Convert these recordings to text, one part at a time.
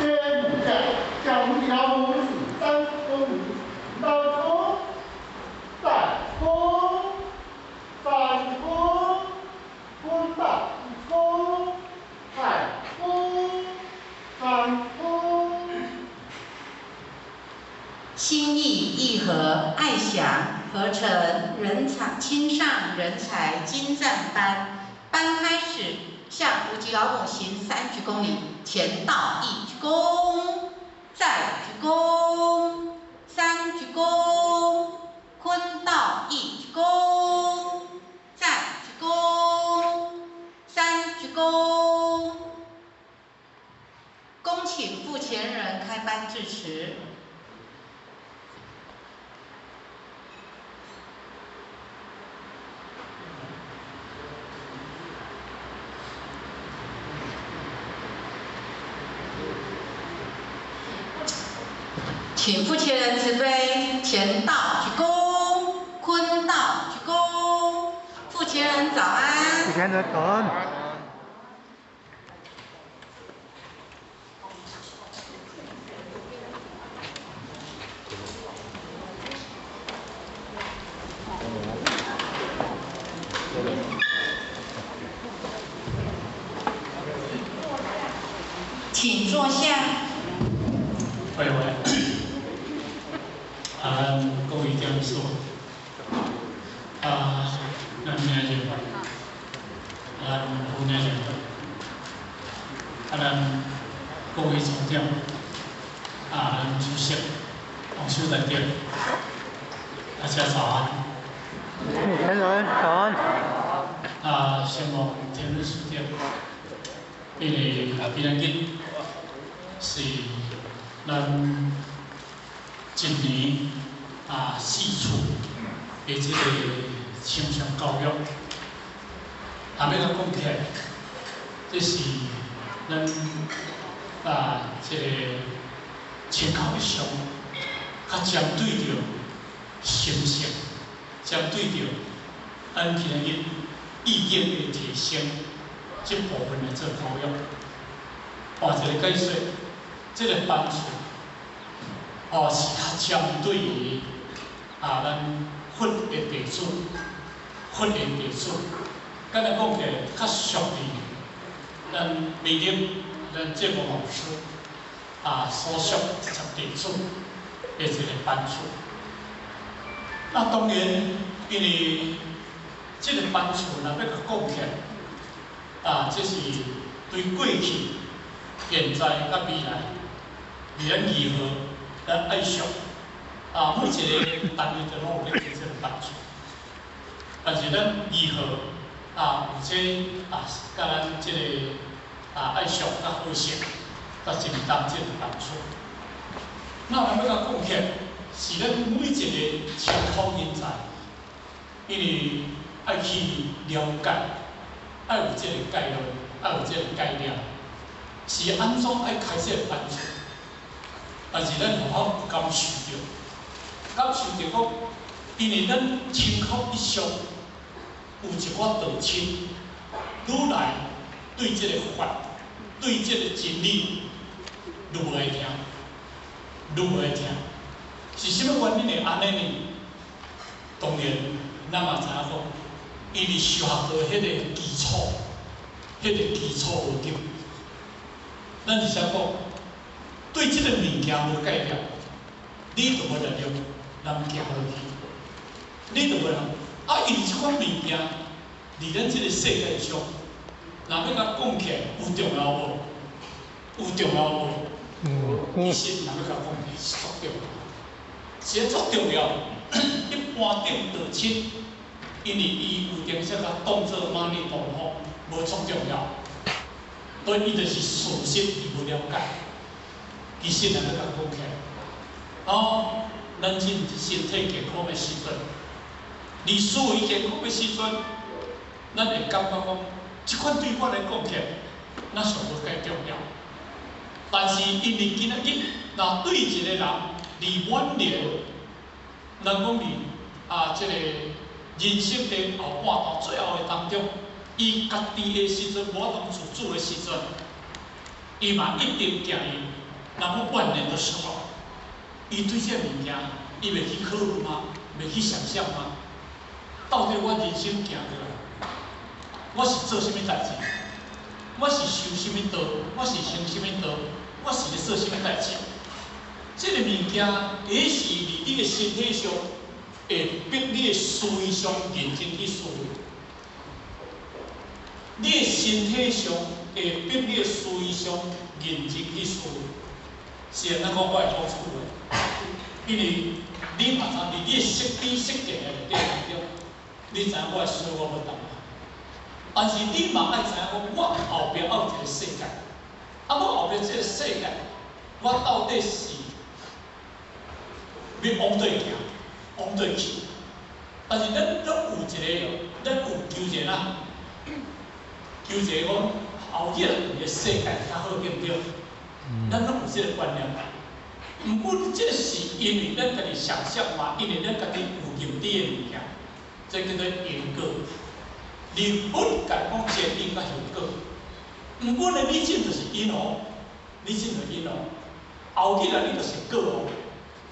天下向老母行三鞠躬，来鞠，再鞠，三鞠，坤道一鞠，再鞠，三鞠。心意义和爱祥合成人才青上人才精湛班，班开始向无极老母行三鞠躬礼，前到一鞠躬，再鞠躬，三鞠躬，坤道一鞠躬，再鞠躬，三鞠躬。恭请傅前人开班致辞。請傅前人慈悲，前道鞠躬，坤道鞠躬。傅前人早安。傅前人早安。請坐下。喂喂。啊，各位講師，啊，咱明日，咱後日，啊，咱各位組長，啊，咱主席王秀代表，大家早安。田人早安。啊，希望天日書店，因為今日是咱一年啊四次的這個青少教育，啊，欲共講起來，這是咱啊這個青口上較針對著心性，針對著咱今日意見的提升這部分來做教育。換一個解說，這個班次。哦，是較針對於啊，咱佛的弟子，佛的弟子，敢若講起來較屬於咱美林、咱這個老師啊，所屬這個弟子的一個班次。那當然，因為這個班次若欲共講起來，啊，這是對過去、現在佮未來，佇咱如何？咱愛惜啊，每一個單位都攏有咧做這個班次，但是咱如何啊？有這啊，佮咱這個啊愛惜佮好勢，才承擔這個班次。那咱欲共講起來，是咱每一個青口人才，因為愛去了解，愛有這個概論，愛有這個概念，是按怎愛開這個班次？但是咱有法有感受著，感受著講，因為咱親口以上有一寡道親，愈來對這個法，對這個真理，愈無愛聽，愈無愛聽，是啥物原因會按呢呢？當然，咱嘛知影講，因為修學的彼個基礎，彼個基礎無對，咱是啥講？對這個物件無概念，你就無力量通行落去，你就無力。啊，因為這款物件，佇咱這個世界上，若欲共講起來，有重要無？有重要無？其實若欲共講起來是足重要，是足重要。一般頂道親，因為伊有當時共當做媽咪同學，無足重要，所以伊就是事實伊無了解。其實若欲共講起來，哦，咱進身體健康的時陣，佇思維健康的時陣，咱會感覺講，這款對我來講起來，那上無介重要。但是因為今仔日，若對一個人佇晚年，人講佇啊，這個人生的後半段最後的當中，伊家己的時陣無法度自主的時陣，伊嘛一定建議。人晚年的時候，伊對這个物件，伊袂去考慮嗎？袂去想象嗎？到底我人生行過來，我是做啥物代誌？我是修啥物道？我是行啥物道？我是咧做啥物代誌？這个物件，也是佇你的身體上，會逼你的思想認真去思維。你的身體上會逼你的思想認真去思維。是按怎講？我會講出話，因為你嘛知佇你的識知識見的內底當中，你知影我的衰我無同啊。但是你嘛愛知影講，我後壁還有一個世界，啊，我後壁這個世界，我到底是欲往佗行，往佗去？但是咱攏有一個，咱有求一個啊，求一個講後日個世界較好，對毋對？咱攏有這個觀念。毋過，這是因為咱家己想象嘛，因為咱家己有認知的物件，這叫做因果。你佛家講前因佮後果，毋過呢，你這就是因哦，你這就是因哦，後日啊，你就是果哦。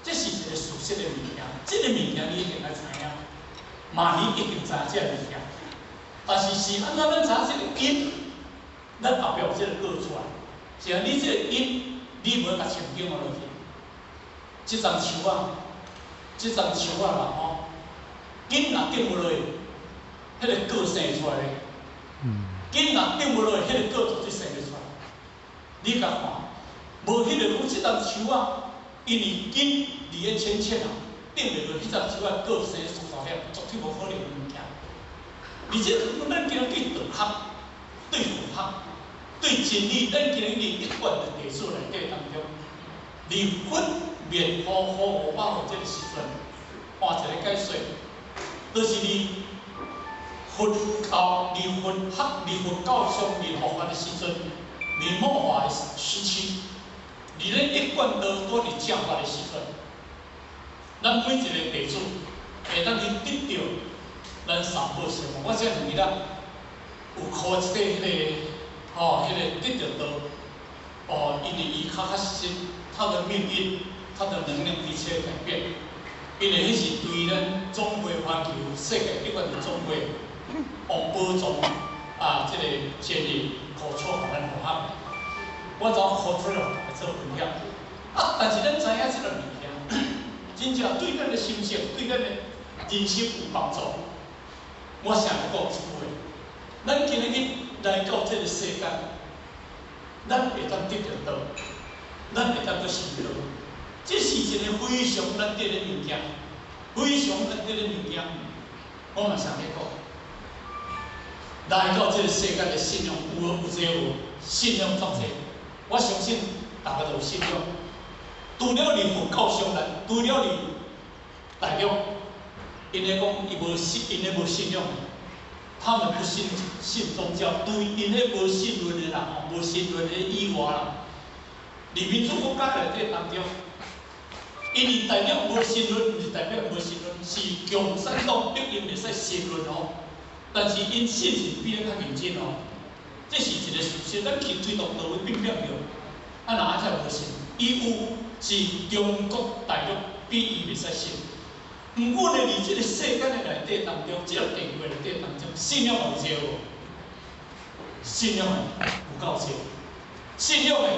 這是一個事實的物件，這個物件你一定愛知影，嘛你一定知影這個物件。但是是按怎咱知影這個因，咱後壁有這個果出來。是啊，你這個因，你無共穿經落去。這叢樹仔，這叢樹仔啦吼，根若釘無落去，彼個果生會出來咧。根若釘無落去，彼個果絕對生袂出來。你共看，無彼個講這叢樹仔，因為根佇咧淺淺啊，釘袂落，彼叢樹仔果生縮大粒，絕對無可能的物件。而且，咱今日對道學、對佛學、對真理，咱今日佇一貫的地數內底當中，佇佛滅後500號這個時陣，換一個解說，就是佇佛教、佇佛學、佇佛教上、佇佛法的時陣，佇末法的時期，佇咧一貫道拄佇正法的時陣，咱每一個弟子會當去得著咱三寶聖物。我這兩日啊，有考一塊彼個，吼，彼個得著道，哦，因為伊確確實實，他的命運，他的能量的確改變，因為彼是對咱總會環球世界一貫的總會王寶藏啊，這個建議考出予咱學校。我走考出來，大家做分享。啊，但是咱知影這個物件，真正對咱的心性、對咱的人生有幫助。我想來講一句話：咱今日來到這個世間，咱會當得著道，咱會當閣修道。這是一個非常難得的物件，非常難得的物件。我嘛想來講，來到這個世間的信仰有無有濟無？信仰足濟，我相信大家都有信仰。除了佇佛教上來，除了佇大陸，𪜶咧講伊無信，𪜶咧無信仰，他們不信信宗教，對𪜶咧無神論的人吼，無神論的以外啦，佇民主國家內底當中，因為大陸無神論，毋是代表無神論，是共產黨逼𪜶袂使神論哦。但是𪜶信是比咱較認真哦，這是一個事實。咱去推動佗位變變著，啊若按才無信，伊有是中國大陸比伊袂使信。毋過呢，佇這個世間的內底當中，這個地位內底當中，信仰有濟無？信仰的有夠濟。信仰的，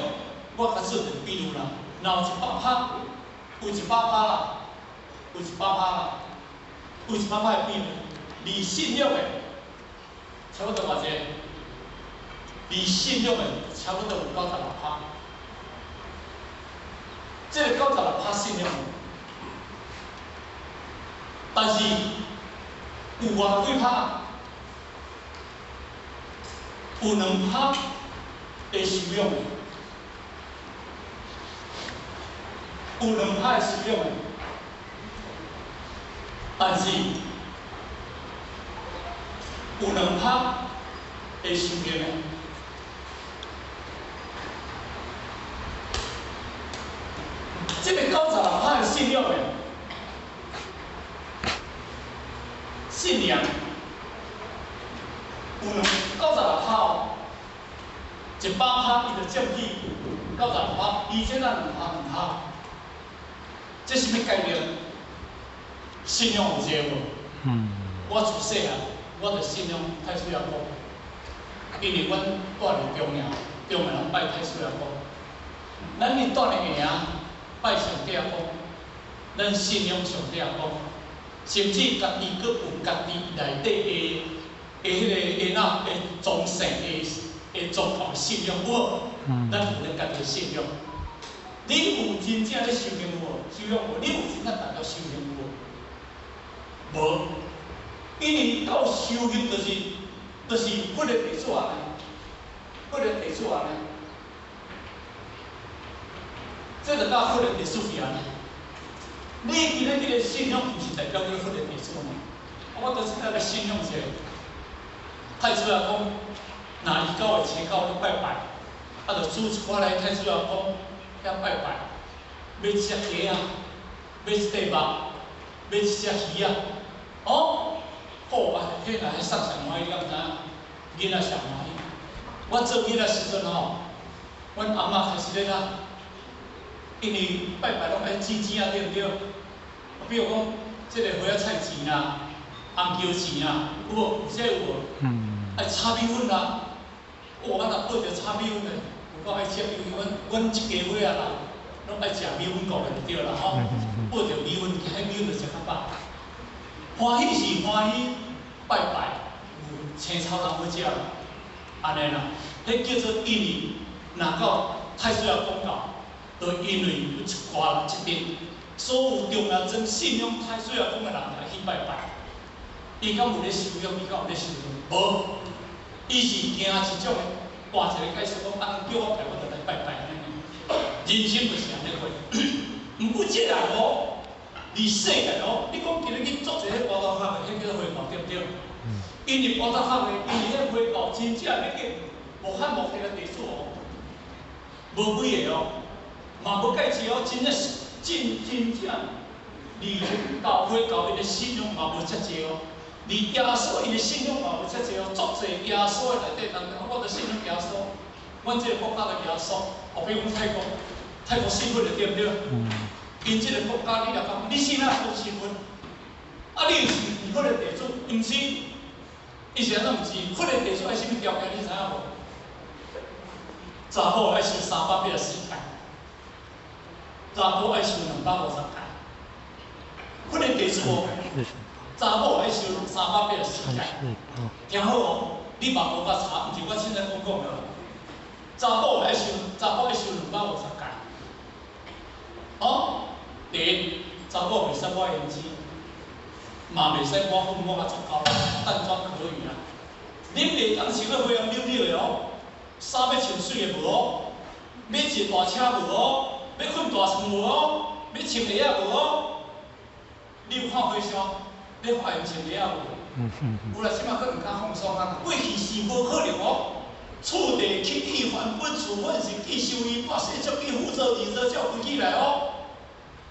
我較做一個比喻啦，若有100%，有100%啦，有100%啦，有100%的比喻，離信仰的差不多偌濟？離信仰的差不多有96%。這個96%信仰，但是有偌幾趴？有2%會修養的，有2%會修養的，但是有2%會修行的。這個96%的信仰的信仰，有96%哦，100%伊就佔去95%，伊這咱兩下兩下，這是啥物概念？信仰有這個無？我自細漢，我就信仰太歲仔公，因為阮住佇中營，中營攏拜太歲仔公。咱去住佇下營拜上帝仔公，咱信仰上帝仔公，甚至家己閣有家己內底的的彼個的那的宗姓的的宗教信仰，有無？咱有咱家己的信仰。你有真正咧修行無？修養無？你有真正達到修行無？無，因為到修行就是佛的弟子按呢，佛的弟子按呢，這就甲佛的弟子去按呢。你今日這個信仰，毋是代表你佛的弟子呢？我就是那個信仰者，太子仔講，若伊九月初九去拜拜，啊，就煮一寡來太子仔公遐拜拜，買一隻雞仔，買一塊肉，買一隻魚仔，哦，好啊，彼若彼送上歡喜，你敢知影？囡仔上歡喜。我做囡仔時陣吼，阮阿嬤開始咧啦，因為拜拜攏愛煮錢啊，對毋對？比如講，這個花仔菜錢啊，紅椒錢啊，有無？有這有無？愛炒米粉啊，哦，我若報著炒米粉的，有夠愛食，因為阮阮這家伙仔人攏愛食米粉糊的就對啦吼。報著米粉，彼米粉就食較飽。歡喜是歡喜，拜拜有青草人要食啦，按呢啦，彼叫做因為若到太歲仔公到，就因為有一寡人這邊，所有中正真信仰太歲仔公的人來去拜拜。伊敢有咧修養？伊敢有咧修養？無，伊是驚一種掛一個解釋講，啊，人叫我拜，我就來拜拜按呢。人生就是按呢過。毋過這人哦，佇世界哦，你講今日去做一个跋頭殼的，彼叫做回教對毋對？因為跋頭殼的，因為彼回教真正欲見無漢目的的地主哦，無幾个哦，嘛無蓋濟哦，真正是真真正，佇教會教𪜶的信仰嘛無遮濟哦。佇耶穌𪜶的信仰嘛無遮濟哦，足濟耶穌的內底，人我著信仰耶穌，阮這個國家的耶穌，哦，比如講泰國，泰國信佛的對毋對？𪜶這個國家你若講，你信哪個信佛？啊，你是佛的弟子，毋是？伊是按怎毋是？佛的弟子愛啥物條件？你知影無？查某愛修384戒，查甫愛修250戒。佛的弟子哦，查某愛修384戒。聽好哦，你嘛無甲查，毋是我凊彩講講的。查某愛修，查某愛修250戒。哦，第一，查某袂使抹胭脂，嘛袂使抹粉抹甲足厚，淡妝可以啦。恁袂當穿個花紅柳綠的哦，衫欲穿媠的無哦，欲坐大車無哦，欲睏大床無哦，欲穿鞋仔無哦。你有看和尚？你看𪜶穿鞋仔無？有啦，這馬閣毋較放鬆啊。過去是無可能哦。次第起見梵本，次梵是見修一百世足見輔助二座才有規矩來哦。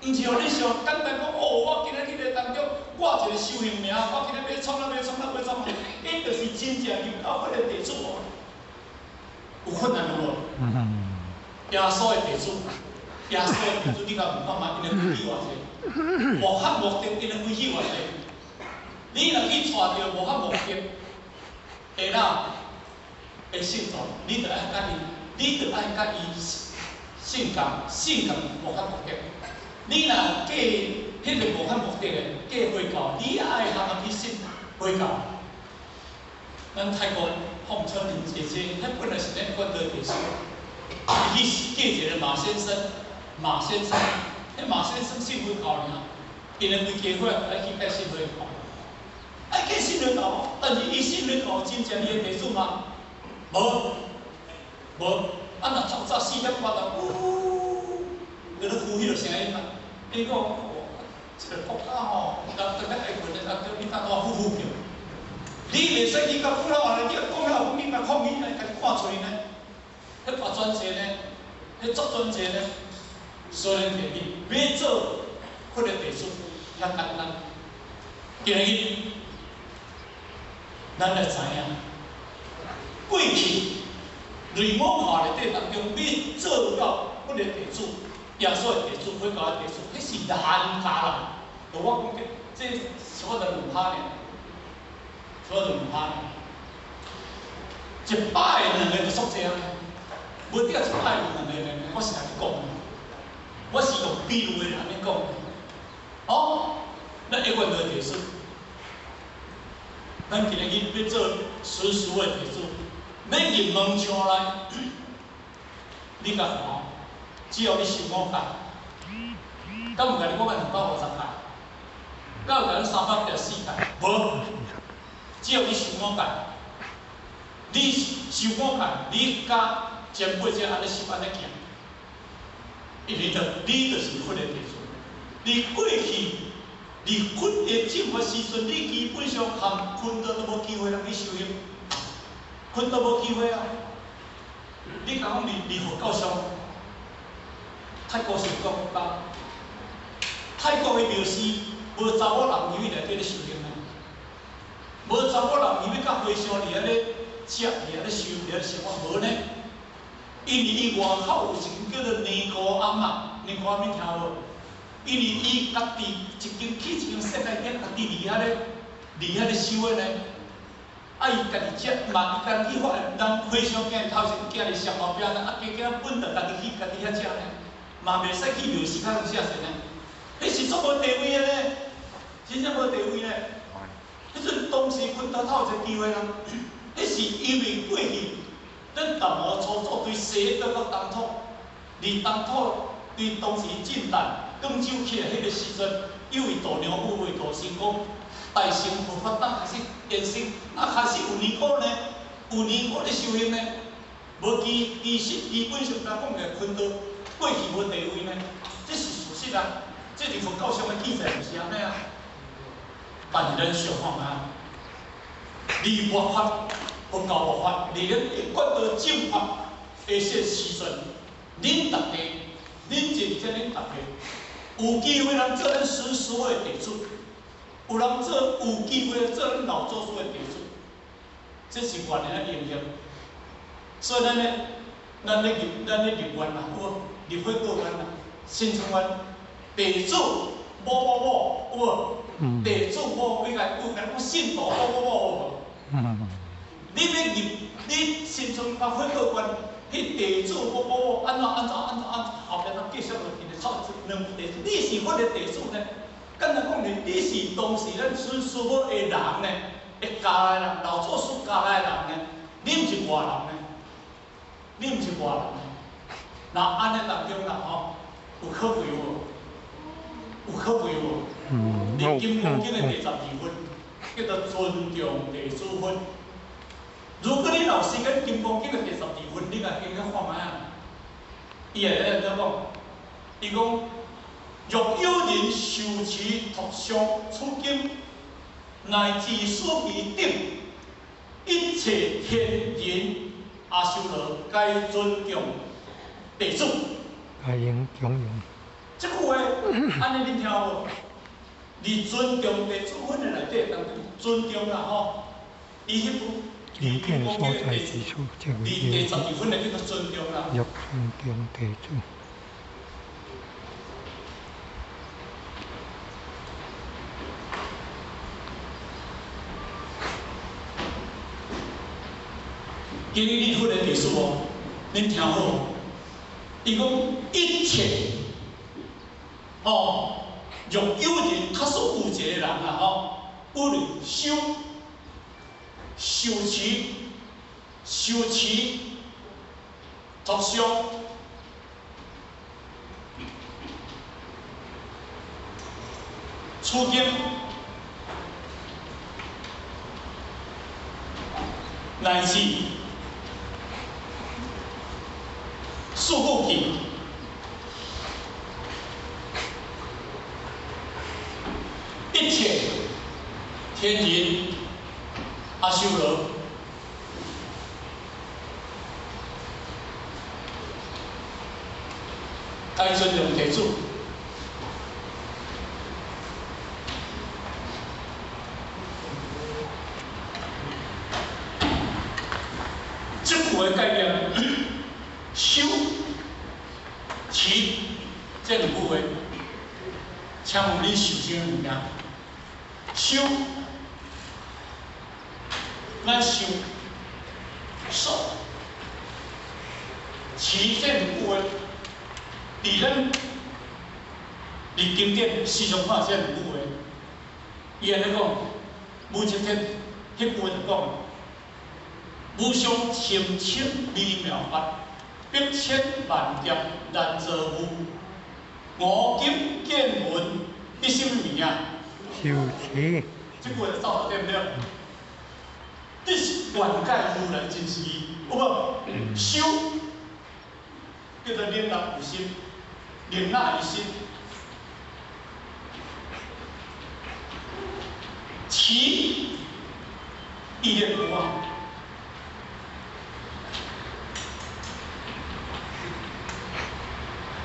毋是予你想簡單講哦，我今日去咧當中掛一個修行名，我今日欲創啊欲創啊欲創，彼就是真正入到彼個地主哦。有困難無？耶穌的弟子，耶穌的弟子，你敢有感覺𪜶的規矩偌濟？無漢目的，𪜶的規矩偌濟？你若去娶著無漢目的，會啦，會信徒，你著愛佮伊，你著愛佮伊信共，信共無漢目的。你若嫁彼個無漢目的的，嫁回教，你愛含人去信回教。咱泰國鳳春林姐姐，彼本來是咱關德弟子，伊去嫁一個馬先生，馬先生，彼馬先生信佛教爾，𪜶的規家伙愛去拜信佛教，愛去信佛教，但是伊信佛教真正伊的弟子嗎？無，無，啊若透早4點外就嗚，佇咧呼彼個聲音啊，伊講，這個國家吼，人當咧愛睏的，啊叫你等我呼呼叫。你袂使去甲苦頭安呢，你講了你嘛抗議呢，共你趕出去呢？彼大專制呢？彼足專制呢？所以第一，欲做佛的弟子遐簡單。今日咱來知影，過去雷五看内底当中，你做到佛的弟子，耶稣的弟子，佛教的弟子，彼是难教啦。就我讲，这这我就2趴尔，我就2趴尔。100个2个就足济啊，无得100个2个呢，我是来讲，我是用比喻的来讲。哦，咱一贯的弟子，咱今日要做实实的弟子，要入门墙内，你甲看，只要你修五戒，敢有共你讲爱250戒？敢有共你364戒？无，只要你修五戒，你修五戒，你佮前辈者按呢修按呢行，你就是佛的弟子。你过去，你佛的正法时阵，你基本上含坤道都无机会通去修行，坤道无机会啊！你讲离佛教上，泰国是国家，泰国的庙寺无查某人入去内底咧修行啊，无查某人入去佮和尚伫遐咧食，伫遐咧修，伫遐咧生活无呢？因为伊外口有一间叫做尼姑庵啊，尼姑庵你听无？因为伊家己一间起一间世界顶，家己伫遐咧，伫遐咧修的呢。啊，伊家己食嘛，伊家己去发，人和尚行头前，行伫上后壁呢，啊，加减本就家己去，家己遐食呢，嘛袂使去庙寺较食啥呢？彼是足无地位的呢，真正无地位呢。彼阵当时坤头头有一个机会啦，彼是因为过去咱达摩初祖对西到到东土，离东土对当时晋代广州起来彼个时阵，有位度娘有位大神讲，大乘佛法当开始延伸，啊开始有尼姑呢，有尼姑咧修行呢，无其实基本上来讲个坤道过去无地位呢，这是事实啊，这伫佛教上的记载就是按呢啊。但是咱想看觅，离末法佛教末法，离咱一贯道正法的这时阵，恁逐家，恁这这恁逐家，有机会通做咱师师的弟子，有人做有机会做咱老祖师的弟子，这是愿的应验。所以咱咧，咱咧入愿啦，有无？入火道愿啦，新春愿，弟子某某某，有无？地主某，你来有讲信徒某某某有无？你欲入，你新春发火道愿，彼地主某某某按怎按怎按怎按怎，后壁拢继续落去咧，凑两地主，你是佛的地主呢？简单讲呢，你是当时咱孙师母的人呢，的家的人，老祖师家的人呢，你毋是外人呢，你毋是外人呢。那按呢当中啦吼，有可贵无？有可贵无？伫《金刚经》的第12分，叫做尊重地主分。如果你若有时间，《金刚经》的第12分，你来加去看觅啊。伊会按怎讲？伊讲：若有人受持托相取经，乃至所其等，一切天人阿修罗皆尊重地主。皆应供养。这句话，按呢恁听无？伫尊重地主分的内底，当中尊重啦吼，伊彼部经典所在之处，即为第12分的叫做尊重啦。欲尊重地主。今日你佛的地主哦，恁听好，伊讲一切，哦。若有人，假使有一个人啊吼，有人受持、受持、托相、取经，乃至四句偈。一切天人阿修罗，皆尊重地主。这句的概念，持這兩句話，請問恁受啥物件？修，咱修爽。持這兩句話，佇咱佇經典時常看這兩句話，伊按呢講，武則天彼句話就講：無上甚深微妙法，百千萬劫難遭遇。我今見聞，得啥物物件？修持。這句話就走了，對毋對？這是願解如來真實義，有無？修叫做了納有心，了納於心。持意念不忘，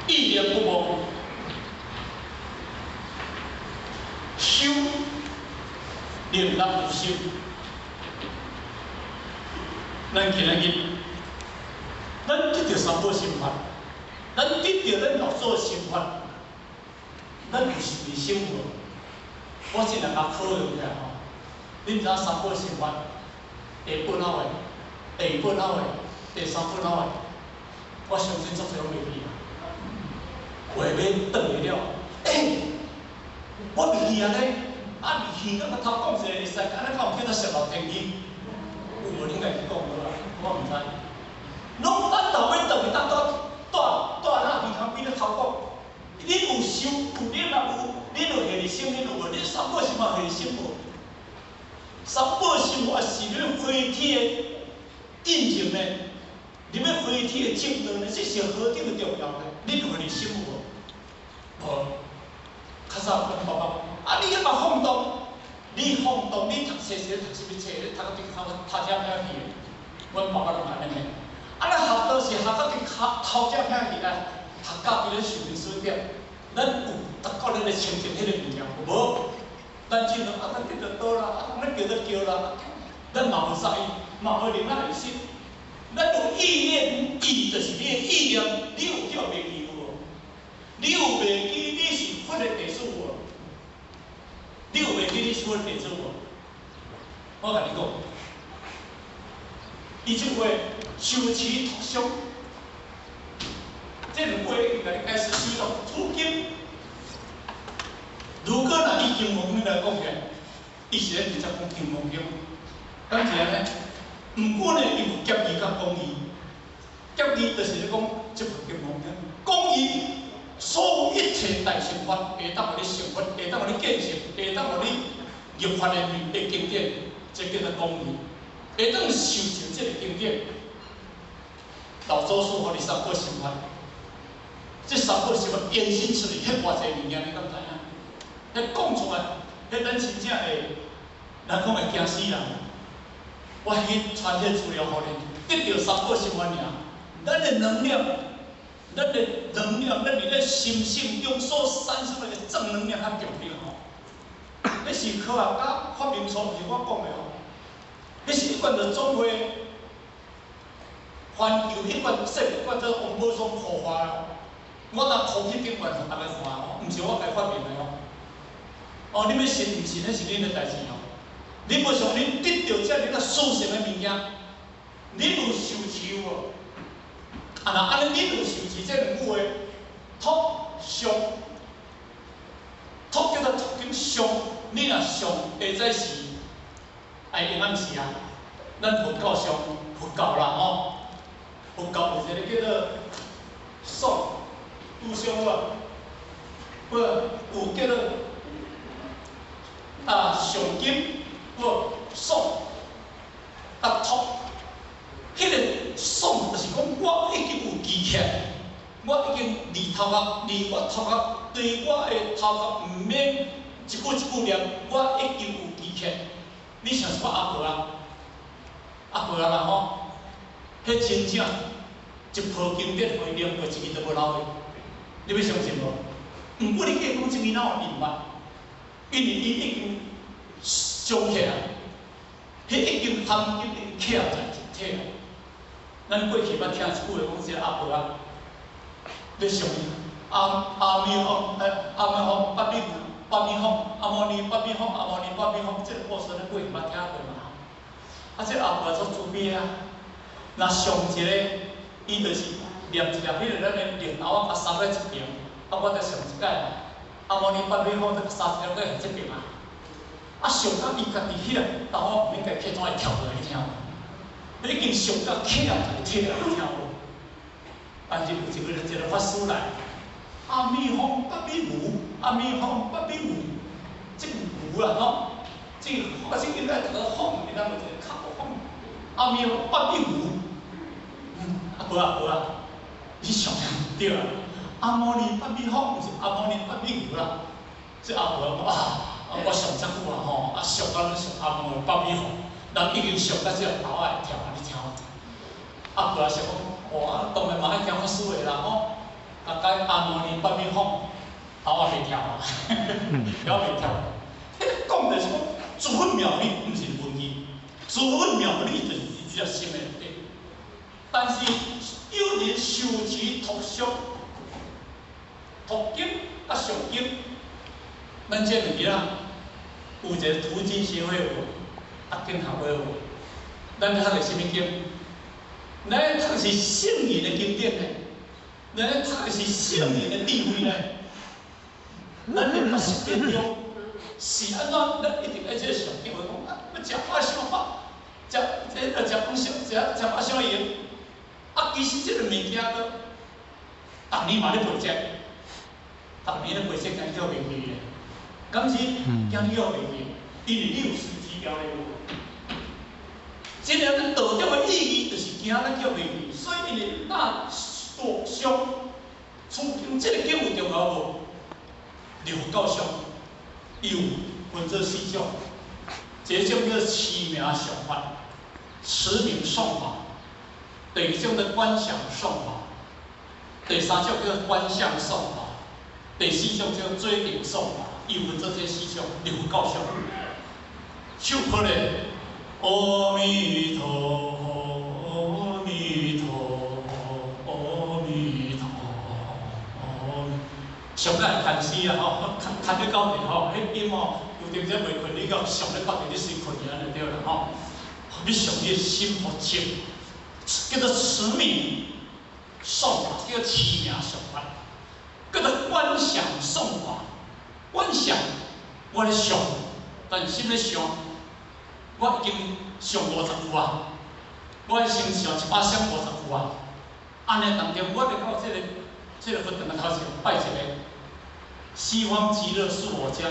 意念不忘，修了納有心。咱今仔日，咱得著三寶心法，咱得著咱老祖的心法，咱有是未修無？我這兩下考慮起來吼，恁知影三寶心法第一本哪話？第二本哪話？第三本哪話？我相信足濟攏袂記啊。話欲轉去了，欸，我袂記啊咧，啊離耳仔頭講一个會使，按呢敢有叫做泄漏天機？有無恁家己講無啦？我毋知。攏等到欲轉去，等到住住哪耳空邊咧頭講。恁有修有恁若有，恁有下心，恁有無？恁三寶心法下心無？三寶心法是恁飛天的印證呢？你欲飛天的正道呢？這是何等的重要呢？恁有下心無？無。較早阮爸爸講，啊，你猶嘛放蕩，你放蕩，你讀冊時讀啥物冊？你讀到佇頭頭遮遐去的。阮爸爸攏按呢罵。啊，咱學道是學到佇頭頭遮遐去啊，讀到佇咧受人指點。咱有達到咱的清淨彼个物件無？咱只能啊，咱得著道啦，啊，咱叫做叫啦，咱嘛無在意，嘛無靈仔會信。咱有意念，意就是你的意念，你有叫袂記有無？你有袂記你是佛的弟子無？你有袂記你是佛的弟子無？我共你講，伊這句話修持脫相。這兩句話已經共你解釋修到初經。如果若以金剛經來講起來，伊是咧直接講金剛經，敢是按呢？毋過呢，伊有結義佮講義。結義就是咧講這部金剛經，講義所有一切大乘法，會當予你成佛，會當予你見性，會當予你入法的的經典，這叫做講義。會當受持這個經典，老祖師予你三寶心法。這三寶心法延伸出去，彼偌濟物件，你敢知影？彼講出來，彼咱真正會，人講會驚死人。我去傳彼資料予恁，得著三寶心法爾，咱的能量，咱的能量，咱佇咧心性中所產生的正能量較強烈吼。彼是科學家發明出，毋是我講的吼。彼是一貫的總會，環球彼貫說一貫做王寶松孵化。我若鋪去頂懸，予逐家看哦，毋是我家發明的哦。哦，恁欲信毋信，彼是恁的代誌哦。恁無像恁得著遮爾仔殊勝的物件，恁有受持無？啊，若按呢，恁有受持這兩句話，脫相，脫叫做脫經相，你若上下早時愛用暗時啊，咱佛教上佛教啦吼，佛教有一个叫做爽。拄相無？無，有叫做啊上金，無爽啊脫，彼个爽就是講我已經有記起來，我已經離頭殼，離我頭殼，對我的頭殼毋免一句一句念，我已經有記起來。你像是我阿婆啊，阿婆啊啦吼，彼真正一部經典予伊念過一支都無漏的。你欲相信無？毋過你計講這囡仔有伊毋捌，因為伊已經想起來，彼已經含金已經徛在一體。咱過去捌聽一句話講，這個阿婆啊，咧想阿阿彌佛，阿彌佛，八比八米佛，阿摩尼八比佛，阿摩尼八比佛，這個故事咱過去捌聽過嘛？啊，這個阿婆足慈悲啊！若上一個，伊就是念一粒彼個咱的綠豆仔，共捎咧一爿，啊，我再上一擺嘛。阿摩尼八比佛，再捎一粒過這爿啊。啊，上到伊家己彼粒豆仔，毋免家起怎會跳落來，你聽無？已經上到起來就起來，你聽無？但是有一個法師來，阿彌佛八比無，阿彌佛八比無，這個無啦吼，這個這應該讀個風，你咱有一個較無風。阿彌佛八比無，啊無啊無啊，你想毋對啊？阿摩尼八比風，毋是阿摩尼八比無啦。這阿婆講啊，我上遮久啊吼，啊上到攏上阿摩尼八比風，人已經上到這個豆仔會跳，你聽無？阿婆想講，哇，當然嘛愛聽法師話啦吼，大概阿摩尼八比風，豆仔袂跳啊，豆仔袂跳。彼個講的是講，諸佛妙理毋是文字，諸佛妙理就是佇這個心內底。但是有人修持托相、托經佮誦經，咱這兩日啊，有一個讀經協會有無？啊，經學會有無？咱讀的啥物經？咱讀的是聖人的經典呢，咱讀的是聖人的智慧呢。咱咧讀實踐中是按怎？咱一定愛這個上經話講啊，欲食飽傷飽，食這個食飯傷食食飽傷閒。啊，其實這個物件閣，逐年嘛咧背脊，逐年咧背脊，驚叫袂記咧。敢是驚叫袂記？因為你有隨機交流。這個道德的意義就是驚咱叫袂記，所以因為大多相出經這個經有重要無？六教上有分做四種，一種叫持名誦法，持名誦法；第二種叫觀想誦法；第三種叫觀相誦法；第四種叫追頂誦法。伊分做這四種六教上，手抱咧，阿彌陀佛，阿彌陀佛，阿彌陀佛。上個會牽絲啊吼，牽牽得到底吼，彼音吼有陣時袂困，你閣上咧到底你隨困去按呢就對啦吼。你上你的心佛靜，叫做持名誦法，叫做持名誦法，叫做觀想誦法。觀想，我咧想，但是心咧想，我已經想50句啊，我先想100閃50句啊，按呢當中，我就到這個佛堂的頭前拜一個，西方極樂是我家，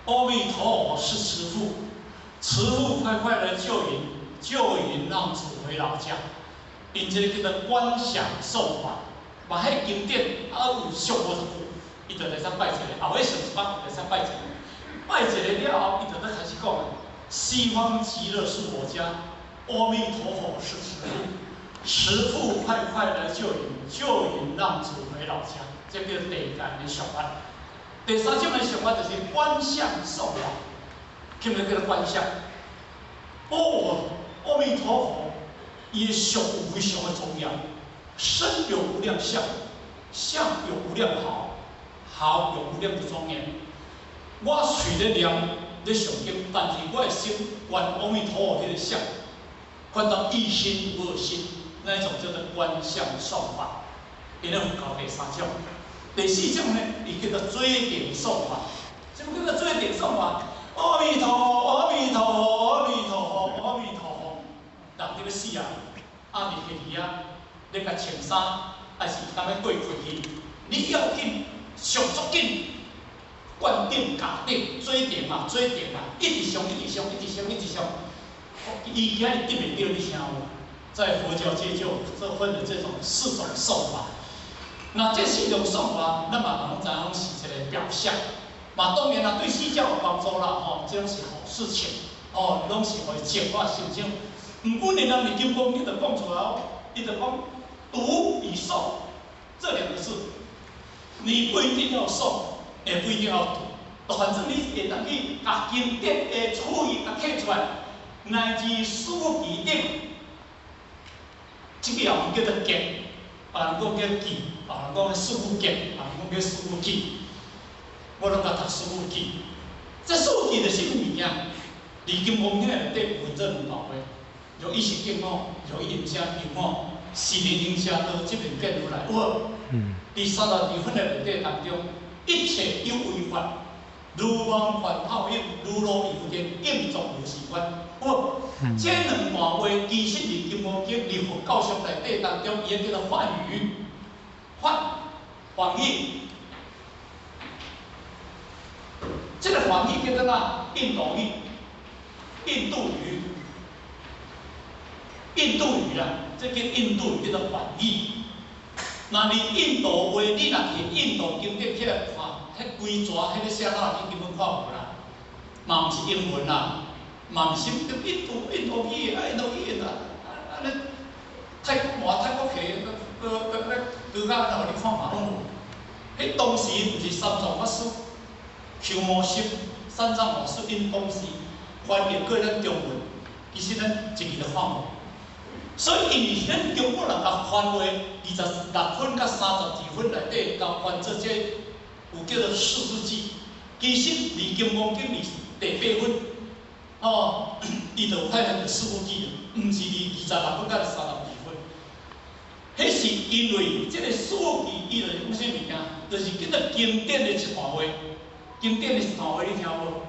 阿彌陀佛是慈父，慈父快快來救引，救引讓子回老家。𪜶這個叫做觀想誦法，嘛彼經典啊有上50句，伊就來使拜一個，後尾上100句來使拜一個，拜一個了後，伊就咧開始講，西方極樂是我家，阿彌陀佛是慈父，慈父快快來救引，救引讓子回老家，這叫第二個的誦法。第三種的誦法就是觀相誦法，叫咩叫做觀相？哦，阿彌陀佛，伊的相有非常的莊嚴，身有無量相，相有無量好，好有無量的莊嚴。我喙咧念咧誦經，但是我的心觀阿彌陀佛彼個相，觀到一心無二心，那一種叫做觀相誦法。𪜶咧佛教第三種，第四種呢，伊叫做追頂誦法。什麼叫做追頂誦法？阿彌陀佛，阿彌陀佛，阿彌陀佛，阿彌陀佛。人佇咧死啊，啊佇彼遐咧共穿衫，還是敢欲過氣去？你要緊，上足緊，灌頂、加頂、追頂啊、追頂啊，一直誦、一直誦、一直誦、一直誦。伊今日得袂著，你聽無？在佛教界就這分了這種四種誦法。那這四種誦法，咱嘛攏知影攏是一個表象。嘛當然啦，對死者有幫助啦，吼，這攏是好事情，哦，攏是予伊淨化心情。毋過呢，人佇金剛經就講出來哦，伊就講讀與誦這兩個字，你不一定要誦，也不一定要讀，反正你會當去共經典的語義共摕出來，乃至書記頂，這個也毋叫做經，別人講叫記，别人讲四句偈，别人讲叫四句偈，我攏共读四句偈。這四句就是啥物物件？佇金剛經內底分做兩大話，若一時見我，若一應聲求我，是人應聲道，這邊見如來。有無？佇32分的內底當中，一切有為法，如夢幻泡影，如露亦如電，應作如是觀。有無？這兩段話其實佇金剛經佇佛教書內底當中，伊叫做梵語，梵梵語。這個梵語叫做哪？印度語。印度語，印度語啦，這叫印度語叫做梵語。若佇印度話，你若去印度經典起來看，彼規逝彼个寫哪，你根本看無啦。嘛毋是英文啦，嘛毋是印度印度語啊，印度語啦，啊按呢泰國話泰國話，閣閣閣閣閣較予你看嘛攏無。彼當時毋是三藏法師、鳩摩羅什、三藏法師𪜶當時翻譯過咱中文，其實咱一字都看無。所以因為是咱中國人共翻話，26分佮32分內底共翻做這有叫做四字句。其實佇金剛經佇第八分，哦，伊就有派做四句偈，毋是佇26分佮32分。彼是因為這個四句，伊就是講啥物件？就是叫做經典的一段話，經典的一段話，你聽無？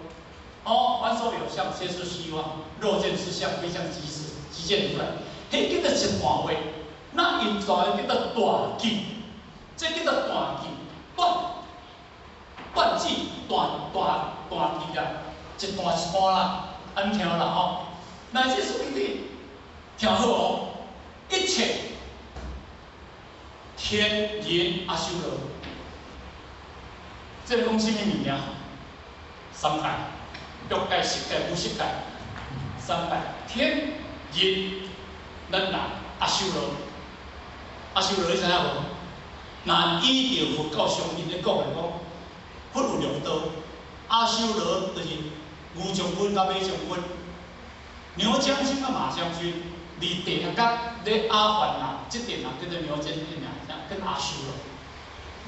哦，凡所有相，皆是虛妄。若見是相，非相即是，即見如來。彼叫做一段話，那𪜶段叫做大句，這叫做大句，斷斷句，大大大句啦，一段一段啦，按呢聽啦吼。來，這四句聽好哦，一切天人阿修羅，這個講啥物物件？三界。欲界、色界、無色界，三界天人咱人阿修羅，阿修羅你知影無？若依著佛教上𪜶咧講來講，佛有六道，阿修羅就是牛將軍佮馬將軍，牛將軍佮馬將軍，佇地下角咧阿凡達這陣人叫做牛將軍，叫阿修羅。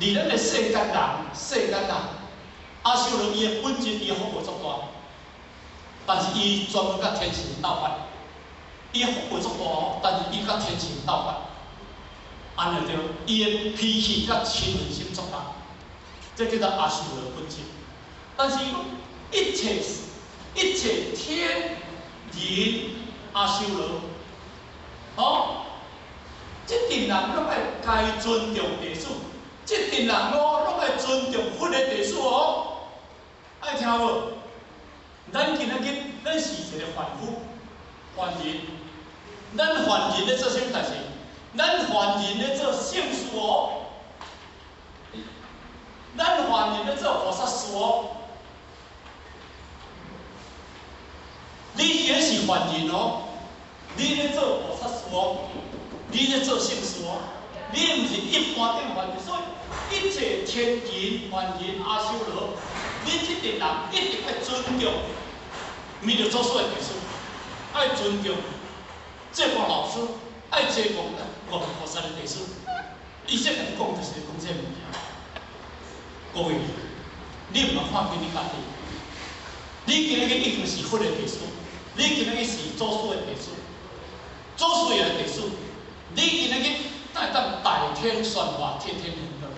佇咱的世間人，世間人，阿修羅伊的本質，伊的福報足大。但是伊專門佮天神鬥法，伊福報足大哦，但是伊佮天神鬥法，按呢對，伊的脾氣佮嗔恨心足大，這叫做阿修羅本質。但是伊講一切一切天人阿修羅，哦，這陣人攏愛該尊重地主，這陣人哦攏愛尊重佛的地主哦，愛聽無？咱今仔日，咱是一個凡夫、凡人。咱凡人咧做啥物代誌？咱凡人咧做聖事哦。咱凡人咧做菩薩事哦。你也是凡人哦，你咧做菩薩事哦，你咧做聖事哦，你毋是一般頂凡人，所以一切天人、凡人、阿修羅。恁這陣人一定愛尊重彌勒祖師的弟子，愛尊重這個老師，愛這個我們菩薩的弟子。伊這共你講就是講這個物件。各位，你毋通看輕你家己，你今仔日已經是佛的弟子，你今仔日是祖師的弟子，祖師爺的弟子，你今仔日會當大天宣法，天天行道，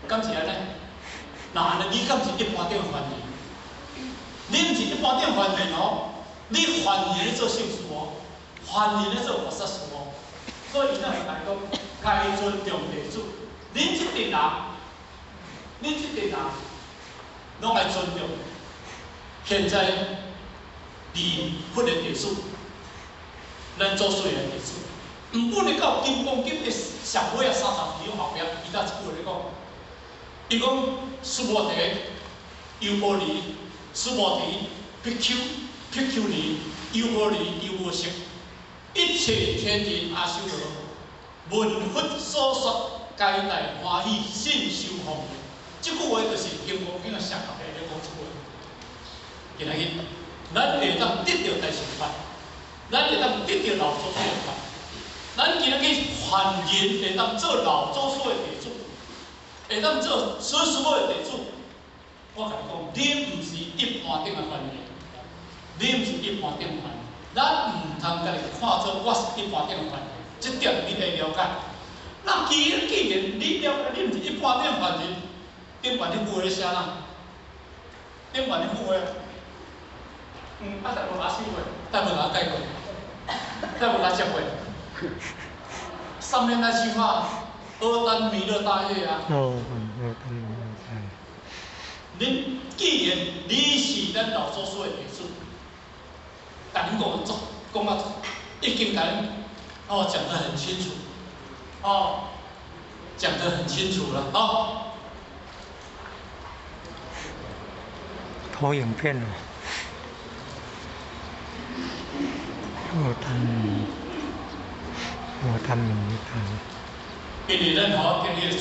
敢是按呢？若按呢，你敢是一般頂凡人？你毋是一般頂凡人哦，你凡人咧做聖事哦，凡人咧做菩薩事哦。所以伊才會來講，該尊重地主。恁這陣人，恁這陣人，攏愛尊重。現在佇佛的弟子，咱祖師爺的弟子，毋過咧到金剛經的上尾仔32後壁，伊才一句話咧講。伊講須菩提、優婆離、須菩提、比丘、比丘尼、優婆離、優婆塞，一切天人阿修羅，聞佛所說，皆大歡喜，信受奉行。這句話就是金剛經的上後壁咧講這句話。今仔日，咱會當得著大乘法，咱會當得著老祖師的法，咱今仔日凡人會當做老祖師的弟子。會當做孫師母的弟子，我共你講，你毋是一般頂的凡人，你毋是一般頂的凡人，咱毋通家己看做我是一般頂的凡人，這點你愛了解。那既然你了解你毋是一般頂的凡人，頂懸彼句話寫哪？頂懸彼句話，啊，台無阿四過，台無甲我解過，台無甲接過。上面那句話，阿單彌勒大業啊。哦，阿單彌勒大業。恁既然你是咱老祖師的弟子，共恁講足，講啊，已經共恁哦講得很清楚，哦，講得很清楚了，哦。投影片哦，阿單彌，阿單彌大。因為咱吼今日。